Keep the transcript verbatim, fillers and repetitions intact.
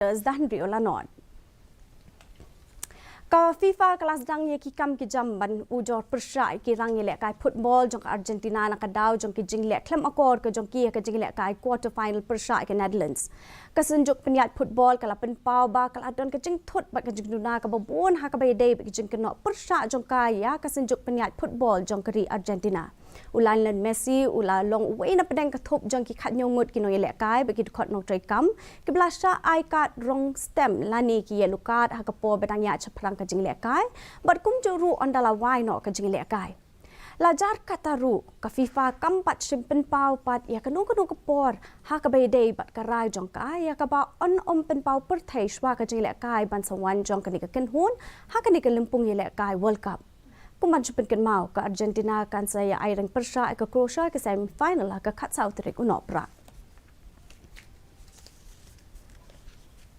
Reuters da Henry Olanot. Ka FIFA ka la sdang ïa ki kam ki jam ban ujor pyrshah ïa ki rang ïalehkai football jong ka Argentina na ka daw jong ki jingleh khlem akor ka jong ki ïa ka jinglehkai quarter final pyrshah ïa ka Netherlands. Ka synjuk pynïaid football ka la pynpaw ba ka la don ka jingthut bad ka jingduna kaba bun ha kaba ïadei bad ka jingkynnoh pyrshah jong ka ïa ka synjuk pynïaid football jong ka ri Argentina. U Lionel Messi u la long uwei na pdeng ka thup jong ki khatnïew ngut ki nongïalehkai bad ki dkhot nongtrei kam kiba la shah ai kad rong stem lane ki yellow card ha ka por ba dang ïaid shaphrang ka jinglehkai bad kumjuh ruh ynda la wai noh ka jinglehkai. La jar kata ruh ka FIFA kam pat shim pynpaw pat ïa kano kano ka por ha kaba ïadei bad ka rai jong ka ïa kaba yn ym pynpaw pyrthei shuwa ka jinglehkai ban sa wan jong kane ka kynhun ha kane ka lympung ïalehkai World Cup. Kum ban shu pynkynmaw, ka Argentina kan sa ïa ai reng pyrshah ïa ka Croatia ha ka semi final ha ka khatsaw tarik u Nohprah.